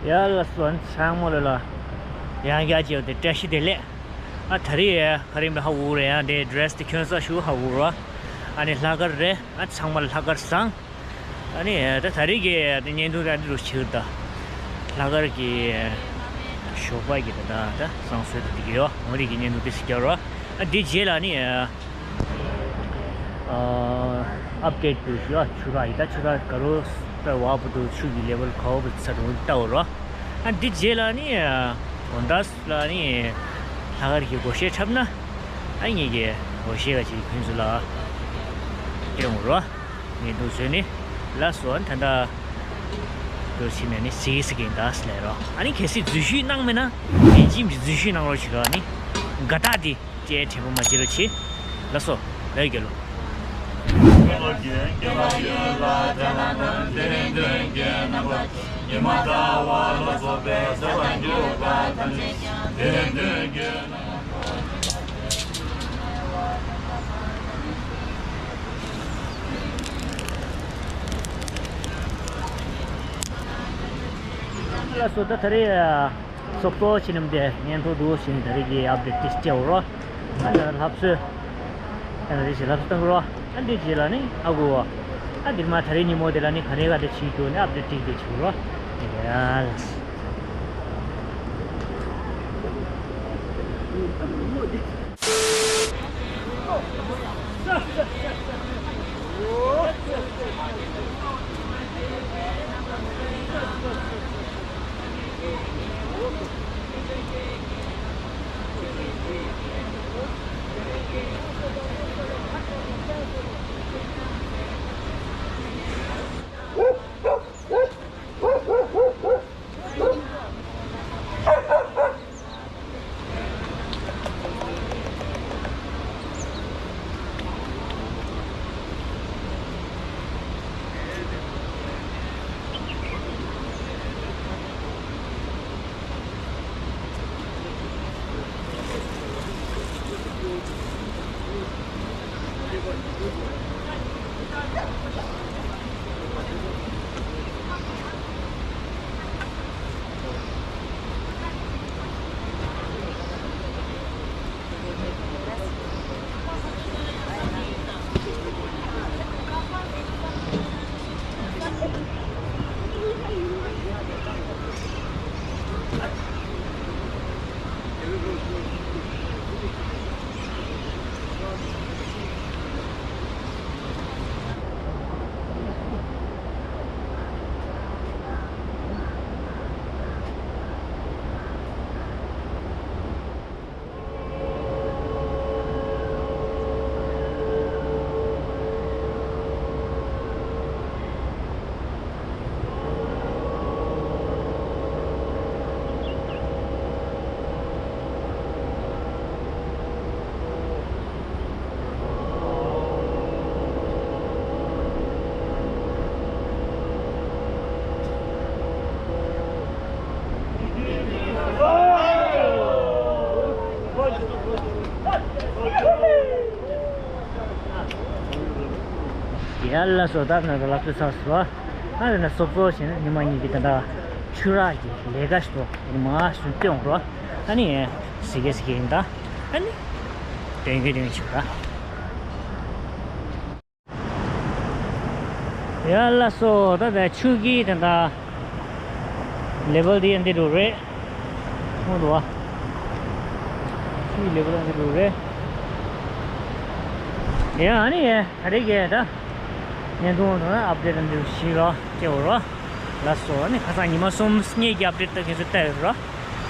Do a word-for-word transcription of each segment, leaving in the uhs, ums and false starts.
ཡ་ལགས་སོ། ཚང་མ་ལོ་ལ་ཡང་བསྐྱར་བྱས་ཏེ་བཀྲ་ཤིས་བདེ་ལེགས། ཨ་ད་རེས་ཡ་ག་རེ་མི་ཧ་གོ་རེད། ཡང་དེ་ཌི་རེ་སི་དེ་གྱོན་ས་ཞུ་ཧ་གོ་རོ། ཨ་ནི་ལྷག་དཀར་རེད། ཨ་ཚང་མ་ལ་ལྷག་དཀར་བཟང་། ཨ་ནི་ད་ད་རེས་ཀྱི་ད་བརྙན་ཐུང་ད་འདི་རུ་ཕྱིར་ད། ལྷག་དཀར་གྱི་ཞོགས་པ་གི་ད་ད་ད་བཟང་སྲོལ་ད་འདི་གི་ཡོ་ངོ་རིག་གི་བརྙན་ཐུང་དེ་སྲིད་རྒྱག་རོ། ཨ་འདི་རྗེས་ལ་ནི་ཨ་ཨབ་ཌེ་ཊི་དུ་ཞུ་ཨ་ཆུ་ར་ཡི་ད་ཆུ་ར་ག་རུ་ད་བ་བུ་དུ་ཆུ་གི་ལེ་ཝལ་ག་བ་བུ་ཚ་དུ་ལྟ་འོ་རོ། ཨ་འདི་རྗེས་ལ་ནི་ཨ་འོ་འདྲ་ལ་ནི་ལྷག་དཀར་གྱི་སྒོར་གཞས་འཁྲབ་ན་ཨ་ངེད་ཀྱི་སྒོར་གཞས་ག་ཅིག་ཕུན་ཚོགས་ལ་སྟོན་འོ་རོ། ངས་འདུག་བཟོས་ནི་ལ་སོ་ཨ་ད་ལྟ་འདུག་ཕྱིན་ནས་ནི་སི་སི་གིན་དཱས་ལས་རོ། ཨ་ནི་གལ་སྲིད་འཛུལ་ཞུགས་གནང་མེད་ན་ངས་ཇིམ་གྱི་འཛུལ་ཞུགས་གནང་རོགས་བྱེད་རོགས། ཨ་ནི་དགའ་རྟགས་དེ་ཅེས་དྲན་པ་མ་བརྗེད་རོགས་བྱེད། ལ་སོ་ལ་ཡོད་རྒྱལ་ལོ། ལགས་སོ། ད་ད་རེས་སོབ་སོ་ཕྱི་ནམ་དེ་ཉན་ཐོ་འདུག་ཕྱིན་ད་རེས་ཀྱི་ཨབ་ཌེ་ཊི་ཏིས་སྐྱེ་འོ་རོ། ཨ་ད་ལྷབ་སོ་ད་རེས་ཞིག་ལྷབ་སོ་བཏང་རོ། ཨ་འདི་རྗེས་ལ་ནི་ཨ་གོ་བ། ཨ་འདིར་མ་ད་རེས་ཉིན་མོ་དེ་ལ་ནི་ག་རེ་ག་དེ་བྱེད་རྒྱུ་ནི་ཨབ་ཌེ་ཊི་ཏིག་དེ་བྱེད་རོ། ཡ་ལགས། ཡ་ལ་སོ་ད་ན་ད་ལ་སོ་ས་སོ། ཨ་ན་སོབ་སོ་ཞེ་ན་ཉི་མ་གཉིས་ཀྱི་ད་ད་ཆུ་རག་གི་ལས་ཀ་ཞིག་ཏུ་ཉི་མ་སུ་སྟོན་རོ། ཨ་ནི་སི་གེ་སི་གེ་ཡིན་ད། ཨ་ནི་སྟོན་གི་སྟོན་ཆུ་ར། ཡ་ལ་སོ་ད་ད་ཆུ་གི་ད་ད་ལེ་ཝལ་དེ་ཡང་འདི་འགྲོ་རེད། ཧོ་འགྲོ་བ། ཆུའི་ལེ་ཝལ་འདི་འགྲོ་རེད། ཡ་ཨ་ནི་ཡ་ད་རེད་གི་ད་ཉན་ཐུང་ད་ཨབ་ཌེ་ཊི་འདི་ཞིག་རོ་སྐྱེ་བོ་རོ། ལ་སོ་ཨ་ནི་ཁ་སང་ཉི་མ་གསུམ་གཉིས་ཀྱི་ཨབ་ཌེ་ཊི་ད་ཁྱེད་ཚོ་ལྟ་ཡོད་རོ།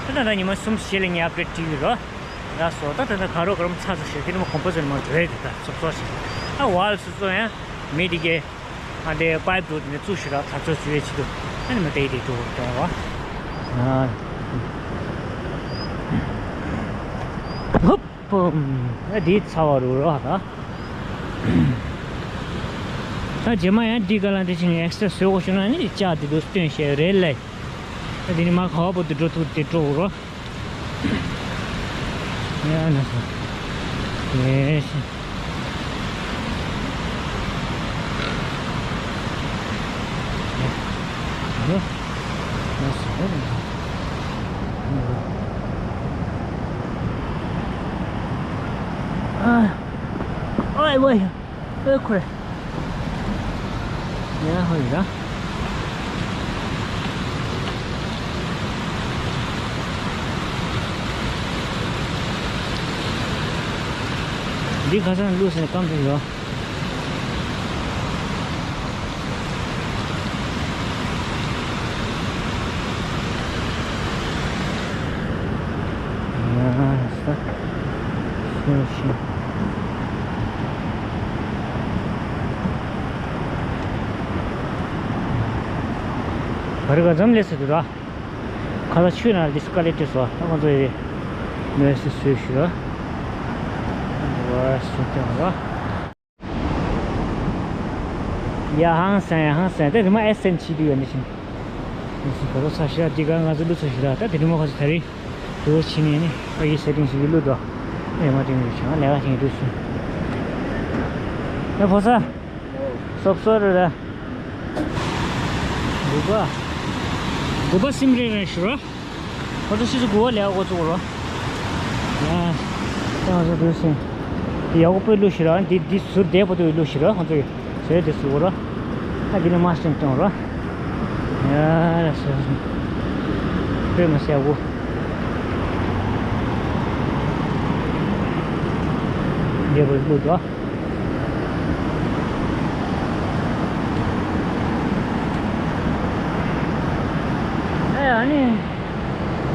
ད་ད་ད་ཉི་མ་གསུམ་ཞེ་ལ་ངས་ཨབ་ཌེ་ཊི་བྲིས་ཡོད་རོ། ལ་སོ་ད་ད་ད་ག་རོ་ག་རོ་ཚ་ཚ་ཞེས་དེ་ནི་མ་གོམ་པ་ཟེར་མ་རེད་དེ་ད་སོབ་སོ་ཞིག་ཨ་ཝལ་སོ་སོ་ཡང་མི་དེ་གས་ཨ་དེ་པའིབ་འགྲོ་དེ་ནས་བཙུགས་ཞུ་ར་ད་ཚོ་བཟོས་ཡས་ཆེད་དུ་ཨ་ནི་མ་དེ་དེ་འགྲོ་གཏོང་རོ། ཨ་ཧུབ་ཨ་དེ་ཚ་བ་རུ་རོ་ད། ད་རྗེས་མ་ཡང་འདི་ག་ལ་འདི་ཕྱིན་ཨེག་སི་ཊ་ར་བཟོས་དགོས་བྱུང་ན་ནི་ལྕགས་དེ་དུ་སྟོན་བཤད་རེད་ལས། ད་དེ་ནི་མ་ག་བ་པོ་དུ་འགྲོ་ཐུབ་དེ་འགྲོ་རོ། ཡ་ན་སོ། ཡེ་ཤི། ཡ། ཡ་ན་སོ། ཨ། ཨོའི་ཝའི། ཨེ་ཁོ་རེ། ཡ་ཧོ་ཡ། འདི་ཁ་སང་བླུགས་ཟིན་སྐམ་ཟིན་ཡོད། ཡ་ས། སུ་ཤི། བར་ག་ཙམ་ལས་སུ་འདུག་ར། ཁ་ལ་ཆུ་ན་ལི་སུ་ཀ་ལེ་ཏི་སོ། ད་ང་ཚོ་ཡི་མེ་སི་སུ་ཤི་ར། བ་སུ་ཏང་ར། ཡ་ཧང་སན་ཡ་ཧང་སན། ད་རི་མ་ཨེ་སན་ཆི་དུ་ཡོད་ནི་ཤིན། ཨེ་སན་བོ་ལོ་ས་ཤི་ར། དི་ག་ང་ཚོ་ལུ་ས་ཤི་ར། ད་དི་རི་མ་ཁ་ཚོ་ད་རི་དུ་ཆི་ནི་ནི་ཨ་ཡི་སེ་ཏིང་ཞིག་གི་ལུ་དོ། ཨེ་མ་ཏིང་རི་ཤང་ལེ་ག་ཤིང་དུ་སུ། ཨེ་བོ་ས། སོབ་སོ་ར་ར། གུ་པ། གུ་པ་སིམ་རེ་རེ་ཤི་ར། ཁོ་ཚོ་ཕྱི་ཚོ་དགུ་པ་ལས་འགོ་བཙུགས་རོ། ཡ། ད་ང་ཚོ་དུས་སུ། འདི་ཡག་པོ་སྤོས་བླུགས་ཤིག་ར། འདི་འདི་ཟུར་བདེ་པོ་དུ་བླུགས་ཤིག་ར། ཁོ་ཚོ་ཡི་ཟེར་དེ་ཟུར་རོ། ད་འདི་ནས་མ་སེམས་གཏོང་རོ། ཡ་ཟེར་སོང་། སྤོས་མ་ཟེར་གོ། བདེ་པོ་བླུགས་རོ། ཨ་ནི།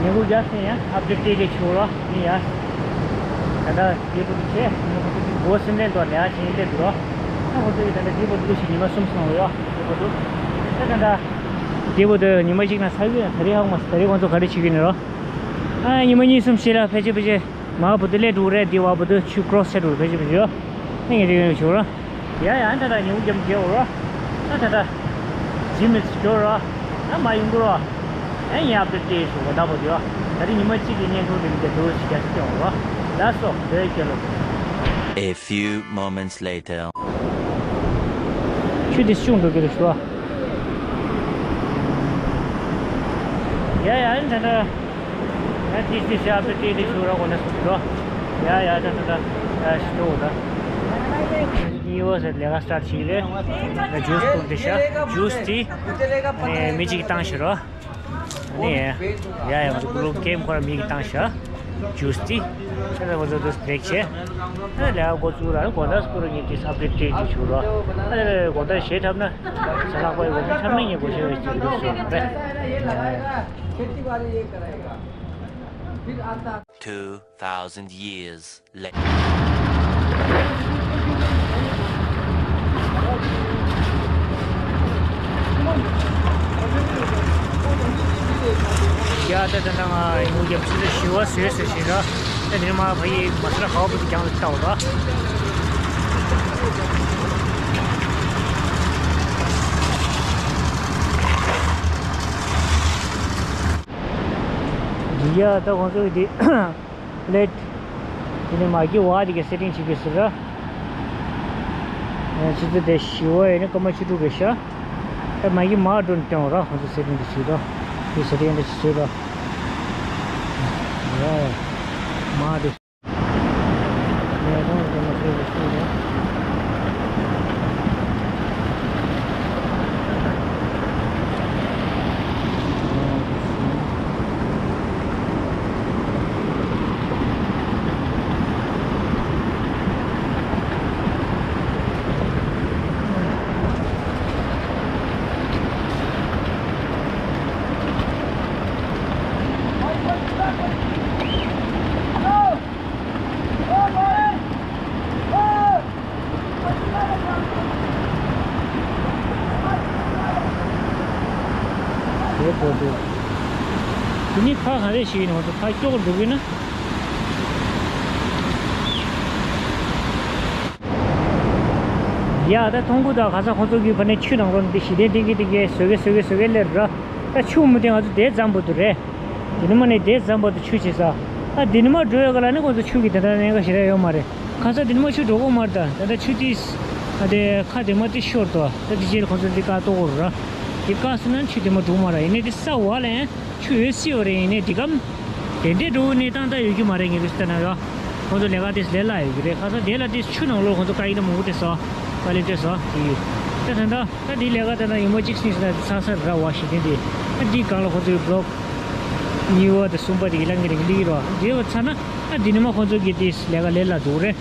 ཉིན་གུང་རྒྱབ་ཟིན་ཡང་ཨབ་ཌེཊ་སྤྲད་དེ་ཆུག་རོགས་ཡིན་ཡ། ད་ལྟ་དེ་བུ་དུ་བྱས་ཉིན་གུང་དུ་སྒོ་སེམས་ལེན་ཏོ་ལས་ཨ་ཆེན་སླེབས་འགྲོ། ཨ་ཁོ་ཚོ་ཡི་ད་ལྟ་དེ་བུ་དུ་ལུ་ཞིག་ཉི་མ་གསུམ་སོང་བ་ཡོ་དེ་བུ་དུ། ཨ་ད་ལྟ་དེ་བུ་དུ་ཉི་མ་གཅིག་ན་ས་གི་ད་རེས་ཧང་མ་ད་རེས་ཁོང་ཚོ་ག་རེ་བྱེད་ཀྱི་ནི་རོ། ཨ་ཉི་མ་གཉིས་གསུམ་ཤེས་ལ་ཕལ་ཆེར་ཕལ་ཆེར་མ་བུ་དུ་སླེབས་འགྲོ་རེད། དེ་བ་བུ་དུ་ཆུ་ཀྲོ་སི་བྱས་འགྲོ་ཕལ་ཆེར་ཕལ་ཆེར་ཡོ། ཨ་ངས་དེ་ག་ནས་ཆུག་རོ། ཡ་ཡ་ད་ད་ཉིན་གུང་རྒྱབ་རྒྱབ་རོ། ད་ད་ད། ཇི་མི་སྐྱོར་རོ། ད་མ་ཡོང་གི་རོ། ཨེ་ཡ་བདེ་བདེ་ཞུ་གོ་ད་བོ་དེ་ཡོ། ད་རིང་ཉི་མ་གཅིག་གི་བརྙན་ཐུང་དེ་མི་དེ་འདུག་ཞིག་རྒྱ་ཆེ་སྐྱོང་རོ། ལགས་སོ་དེ་སྐྱེ་ལོ། A few moments later. ཆུ་དེ་ཤུང་འགྲོ་གི་རེད་ཞུ་བ། ཡ་ཡ་ཨེ་ད་ད། ཡ་ཏིས་ཏིས་ཡ་པེ་ཏི་ཏི་ཤུ་ར་གོ་ན་སུ་རོ། ཡ་ཡ་ད་ད་ད་ཡ་ཤི་ཏོ་ད། ནི་ཡོ་སེ་ལེ་ག་སི་ཊར་ཊི་བྱེད་རེད། ད་ཇུས་སྤུར་དེ་ཤ་ཇུས་ཏི། ནི་མི་གཅིག་བཏང་ཤི་རོ། ནི་ཡ་ཡ་ང་ཚོ་ཀུ་ལུ་གེམ་ཁོ་ར་མི་གཅིག་བཏང་ཤ་ཇུས་ཏི། ད་ད་ང་ཚོ་དུ་བྲེག་བྱས། ད་ལེ་ག་གོ་ཚུགས་ར་གོ་ད་སྐུ་ར་ཉི་ཏིས་ཨབ་ཌེཊ་ཏི་ཏི་ཤུ་རོ། ད་གོ་ད་ཤེ་ཐབ་ན། ས་ལག་པ་ཡི་གོ་ད་ཐབ་ན་ཉི་གོ་ཤེ་བེ་ཅི་རུ་སུ་རེད། Two thousand years later. ཡ་ད་ད་ད་ང་ཡོང་རྒྱབ་ཚུལ་ཞི་བ་ཟོས་ཟོས་ཞེས་ར། ད་དེ་ནས་མ་ཕ་ཡི་མ་སི་ར་ཧའོ་པོ་དེ་རྒྱང་ལ་བལྟ་བ་ར། ཡ་ད་ཁོང་ཚོ་གི་དེ། ལེད། དེ་ནས་མ་གི་བ་དེ་གའི་སེ་ཊིང་བྱེད་དགོས་ཟེར་ར། ཆུ་ཚོད་དེ་བཞི་བ་ཡིན་ན་སྐར་མ་བཅུ་དྲུག་གི་ཤ། ད་མ་གི་མ་འགྲོ་ནས་སྟོན་ར་ཁོང་ཚོ་སེ་ཊིང་དེ་བྱེད་དོ། དེ་སེ་ཊིང་དེ་བྱེད་དོ། ཡ། མ་དེ། ཡ་ཁོང་ཚོ་མ་ཤེས་པའི་ཤུགས་རེད། དེ་བོ་དེ། དེ་ནི་ཁ་ག་རེ་ཞིག་ཡིན་ནོ་ཁ་སྐྱོག་འགྲོ་གི་ན། ཡ་ད་ཐོང་གུ་ད་ག་ས་ཁོ་ཚོ་གི་ཕ་ནས་ཆུ་ནང་ལོག་འདི་ཞི་བདེ་འདི་གི་འདི་གི་བཟོ་གི་བཟོ་གི་བཟོ་གི་ལེར་ར། ད་ཆུ་མུ་དེ་ང་ཚོ་དེ་ཙམ་པོ་དུ་རེད། དེ་ནི་མ་ནི་དེ་ཙམ་པོ་དུ་ཆུ་ཆེ་ས། ད་དེ་ནི་མ་འགྲོ་ཡོད་ག་ལ་ནི་ཁོ་ཚོ་ཆུ་གི་དེ་འདྲ་ཉེན་ཁ་ཞེ་དྲག་ཡོད་མ་རེད། ཁ་ས་དེ་ནི་མ་ཆུ་འགྲོ་གོ་མ་རེད། ད་ད་ད་ཆུ་དེ་ཨ་དེ་ཁ་དེ་མ་དེ་ཤོར་དོ། ད་དེ་རྗེས་ཁོ་ཚོ་འདི་ཀ་ཏོ་གོ་ར། དེ་བཀག་སོང་ན་ཆུ་དེ་མ་འགྲོ་མ་རེད། ཡིན་ནའི་དེ་ས་འོག་ལ་ཡང་ཆུ་ཡོད་སྲིད་པ་རེད། ཡིན་ནའི་དེ་གམ་དེ་འདྲའི་འགྲོ་གནས་སྟངས་ད་ཡོད་ཀྱི་མ་རེད། ངས་ཀྱི་ལྟ་ན་ཡོད། ཁོང་ཚོ་ལས་ཀ་དེ་ལས་སླ་ཡོད་ཀྱི་རེད། ཁ་སང་དེ་ལ་དེ་ཆུ་ནང་ལོགས་ཁོང་ཚོ་དཀའ་ཡིག་ན་མང་པོ་སྤྲད་སོང་། དཀའ་ལས་སྤྲད་སོང་དེ་ཡོད། ད་ད་ད་ད་དེ་ལས་ཀ་ད་ན་ཡིན་མོ་གཅིག་སྲིད་སོང་ན་ཚང་ས་ར་བ་ཞིག་དེ་འདི་ད་དེ་གང་ལ་ཁོང་ཚོའི་བློག་གཉིས་པ་དང་གསུམ་པ་དེ་ཡི་ལ་ངེད་རིང་ལི་རོ་དེ་བ་ཚ་ན་ད་དེ་ནི་མ་ཁོང་ཚོ་གི་དེ་ལས་ཀ་ལས་སླ་འདུག་རེད།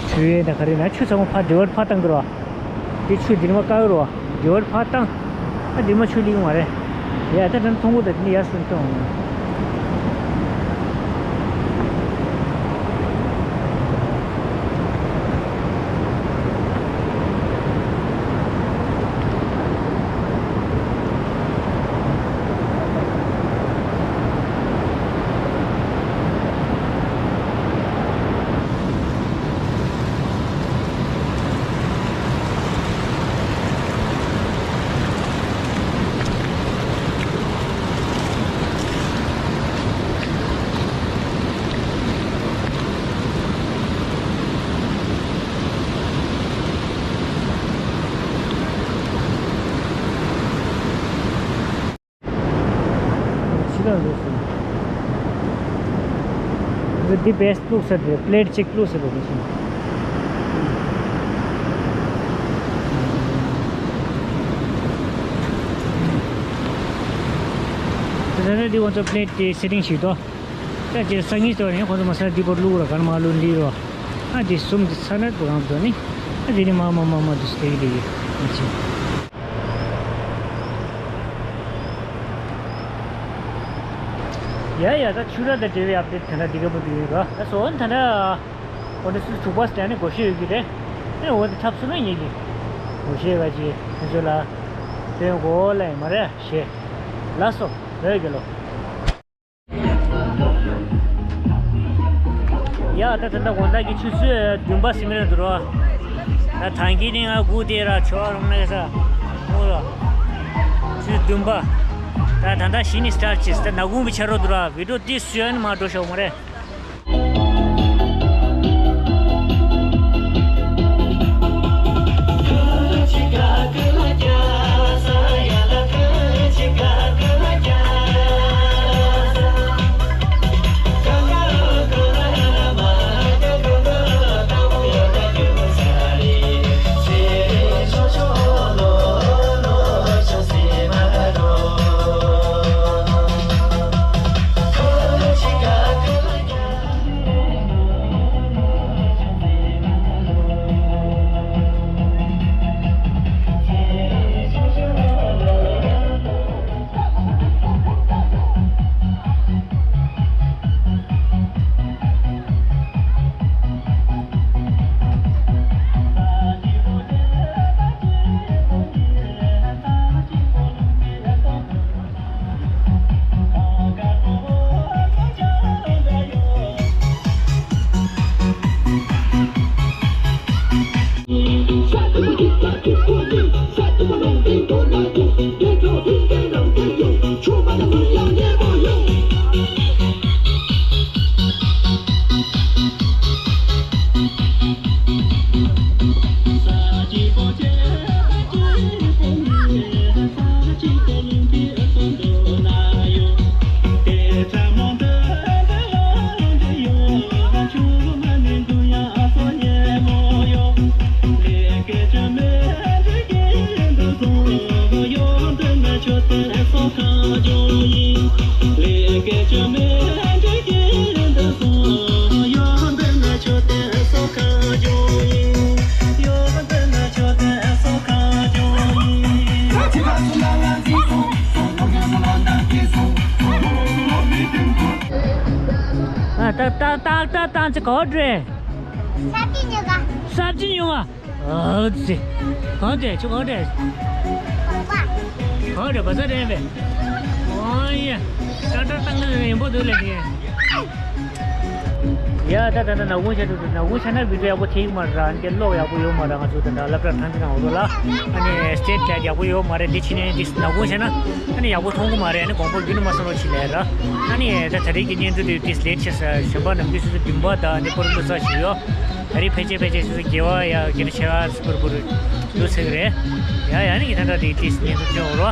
ཆུ་ཡོད་ད་ག་རེ་ན་ཆུ་ཚང་མ་ཕར་divert་ཕར་བཏང་གི་རོ། དེ་ཆུ་འདི་ནི་མ་བཀག་རོ། divert་ཕར་བཏང་། ཨ་འདི་མ་ཆུ་ལིག་མ་རེད། ཡ་ད་དྲན་མཐོང་གོ་ད་དེ་ནི་ཡར་སོན་གཏོང་། ཕྱི་ལ་རེད་སོང་། འདི་best་བླུགས་ས་རེད། plate་གཅིག་བླུགས་ས་རེད་ཤིང་། དེ་ནས་འདི་ང་ཚོ་plate་དེ་setting་བྱེད་དོ། ད་ཅེ་སང་ཉིན་ཚོ་ནས་ཁོང་ཚོ་མ་ས་འདི་པོ་བླུགས་ར་གང་མ་བླུགས་འདི་རོ། ཨ་འདི་གསུམ་འདི་ཚ་ན་འདུག་གང་འདུག་ནི། ཨ་འདི་ནི་མ་མ་མ་མ་འདུག་སྟེ་འདི་ཡི་ཨ་ཅེ། ཡ་ཡ་ད་ཆུ་ར་ད་འབྲེལ་བའི་update་ད་ད་འདི་ག་པོ་འདུག་ཡོད་ག་ད་སོ་ད་ད་འོ་ད་སུ་དྲུག་པ་སྟེང་ནས་སྒོ་ཤེས་ཡོད་ཀྱི་རེད། ཨེ་འོ་ད་ཐབས་སུ་ན་ཡིན་གྱི་སྒོ་ཤེས་ག་ཅི་ཁྱོད་ཚོ་ལ་དོན་གོ་ལ་ཡིན་མ་རེད་ཞེས་ལ་སོ་བོད་རྒྱལ་ལོ། ཡ་ད་ད་ད་དགོང་དག་གི་ཆུ་ཚོད་བདུན་པ་ཟིན་གྱི་རེད་འདུག་རོ། ད་ཐང་གི་ནི་ང་སྒུག་བསྡད་ར་ཆོ་རོང་ནས་ས་ངུ་རོ། ཆུ་ཚོད་བདུན་པ། ད་ད་ད་གཞི་ནས་start་བྱེད་ད་ནག་ཁུང་བི་ཆ་རོ་འདུག་ར། video་འདི་བཟོས་ནས་མ་འགྲོ་ཤོག་མ་རེད། ཨ་ཏག་ཏག་ཏག་ཏག་ཏག་ཅི་གོ་དྲེ། ས་ཅི་ཉོ་ག་ས་ཅི་ཉོ་ག་ཨ་ཙི། གང་དེ་ཁྱོད་གང་དེ། གང་དེ་བ་ས་དེ་མེད། ཨོ་ཡ། ཏག་ཏག་ཏག་ཏག་ཡིན་པོ་འདུག་ལེ་ནི། ཡ་ད་ད་ད་ནག་ཁུང་ཆ་འདུག་ནག་ཁུང་ཆ་ན་བི་ཌིའོ་ཡག་པོ་ཐེག་མ་ར་ཨ་ནི་གློག་ཡག་པོ་ཡོད་མ་ར་ང་ཚོ་ད་ད་སློབ་གྲྭ་ཐང་གི་ནང་འོ་ལ་ཨ་ནི་སི་ཊེ་ཊི་ལའིཊ་ཡག་པོ་ཡོད་མ་རེད། འདི་ཕྱི་ནས་འདི་ནག་ཁུང་ཆ་ན་ཨ་ནི་ཡག་པོ་མཐོང་གི་མ་རེད། ཨ་ནི་དགོང་པོ་རྒྱུན་ནས་མ་སོང་རོགས་བྱེད་ལས་ར། ཨ་ནི་ད་ད་རེས་ཀྱི་བརྙན་ཐུང་འདི་ཏིས་ལེཊ་ཆེ་ས་གཞན་པ་ནམ་རྒྱུན་སོ་སོ་བདུན་པ་དང་ཨ་ནི་པོ་རོ་ལོ་ཙ་ཞིག་ཡོད། ད་རེས་ཕལ་ཆེར་ཕལ་ཆེར་སོ་སོ་དགེ་བ་ཡ་དགེ་རྒན་ཆེ་བ་སུ་པར་པུར་ལུས་ཚེག་རེད། ཡ་ཡ་ནི་ད་ལྟ་དེ་ཏིས་ཉན་ཐུབ་ཀྱི་ཡོད་རོ།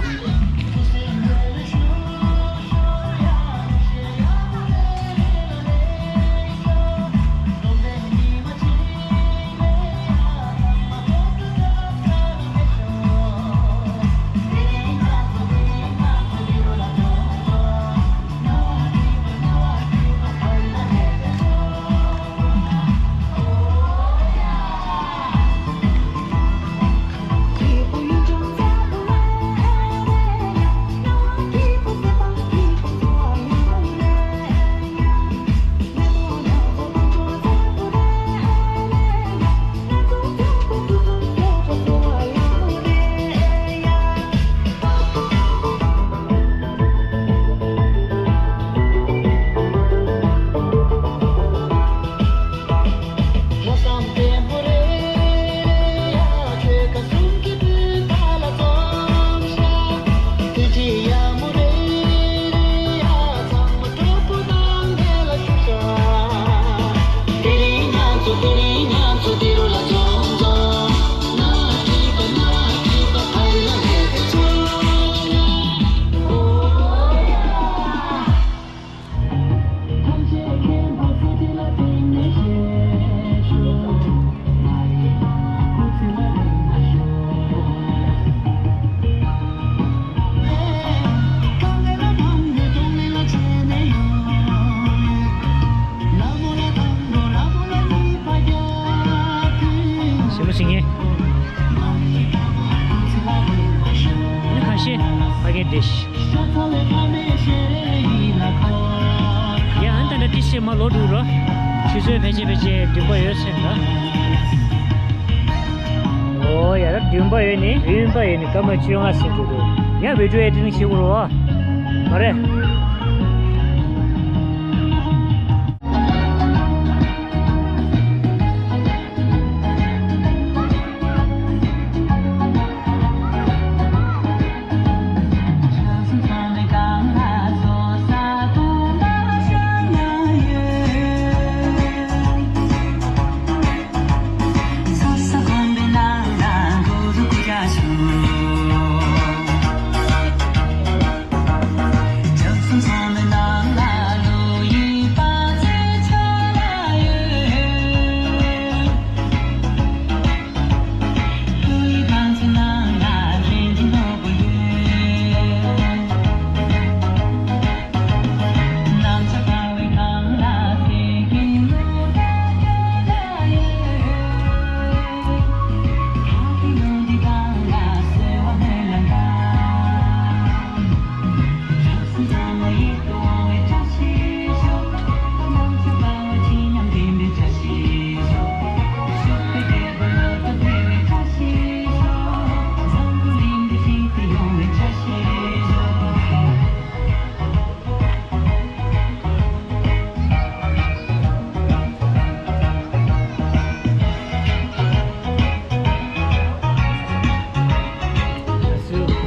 ཞིམ་པོ་ཞིག་ཡིན། ཁ་ཤས་ཕ་གི་ཌིཤ། ཡ་ཨ་ད་ད་ཏི་ཤེ་མ་ལོ་འདུག་རོ། ཆུ་ཚོད་ཕལ་ཆེར་ཕལ་ཆེར་བདུན་པ་ཡོད་ཟེར་འདྲ། ཨོ་ཡ་ད་བདུན་པ་ཡོད་ནི་བདུན་པ་ཡོད་ནི་སྐར་མ་བཅོ་ལྔ་ཟིན་འགྲོ་གི། ཡ་བི་ཌིའོ་ཨེ་ཌི་ཊིང་བྱེད་དགོས་རོ། མ་རེད།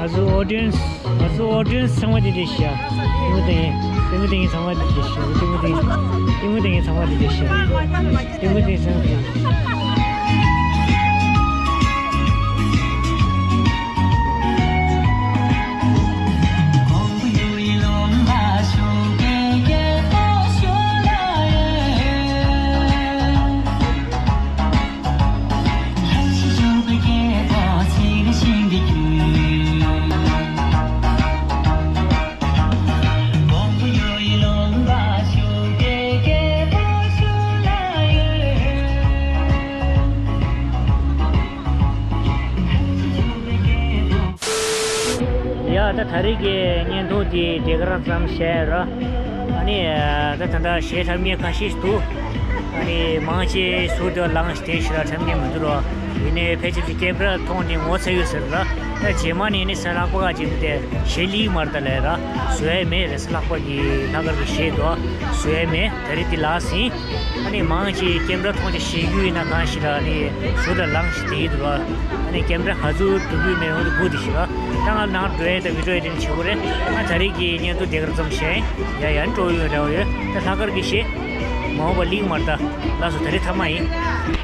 ང་ཚོའི་ཨོ་ཌི་ཡེན་སི། ང་ཚོ་ཨོ་ཌི་ཡེན་སི་ཚང་མ་དེ་འདྲ་ཞིག་ཡ། ལྟད་མོ་ལྟ་མཁན། ལྟད་མོ་ལྟ་མཁན་ཚང་མ་དེ་འདྲ་ཞིག་ལྟད་མོ་ལྟ་མཁན། ལྟད་མོ་ལྟ་མཁན་ཚང་མ་དེ་འདྲ་ཞིག་ལྟད་མོ་ལྟ་མཁན་ཚང་མ་དེ་འདྲ་ཞིག་ཡ་ད་ད་རེས་ཀྱི་བརྙན་ཐུང་འདི་དེ་ག་རང་ཙམ་བྱས་ར། ཨ་ནི་ད་ད་ལྟ་གཞས་འཁྲབ་མཁན་ཁ་ཤས་ཤིག་འདུག་ཨ་ནི་མང་ཆེ་ཟུར་དུ་ལངས་ཤིག་དེ་ཞིག་ལ་འཁྲབ་མཁན་མི་འདུག་ར། ཡིན་ནའི་ཕལ་ཆེར་གྱི་ཀེམ་ར་མཐོང་ནས་ངོ་ཚ་ཡོད་ཟེར་ར། ད་རྗེས་མ་ནས་ནི་ས་ལྷག་པ་ག་ཅིག་དེ་གཞས་ལིག་མར་ད་ལས་ར། བཟོ་ཡ་མེད་རེད། ས་ལྷག་པ་གི་ལྷག་དཀར་གྱི་གཞས་དོ་བཟོ་ཡ་མེད། ད་རེས་འདི་ལགས་ཟིན། ཨ་ནི་མང་ཆེ་ཀེམ་ར་མཐོང་ཆ་ཞེ་རྒྱུ་ཡིན་ན་གང་ཞིག་ལ་ཨ་ནི་ཟུར་དུ་ལངས་ཤིག་དེ་ཡིན་འདུག་ར། ཨ་ནི་ཀེམ་ར་ག་ཚོད་འགྲོ་རྒྱུ་མེད་འོང་དུ་སྒུག་དེ་ཞིག་ར། ད་ང་ནང་འགྲོ་ཡ་ད་བི་ཌིའོ་ཨེ་ཌི་ཊིང་བྱེད་དགོས་རེད། ང་ད་རེས་ཀྱི་བརྙན་ཐུང་དེ་གར་ཙམ་བྱས་ཡིན། ཡ་ཡ་ནི་སྤྲོ་ཡོད་རེ་བ་ཡོད། ད་ལྷག་དཀར་གྱི་གཞས་མ་འོངས་པ་ལིག་མར་ད། ལགས་སོ། ད་རེས་ཐ་མ་ཡིན།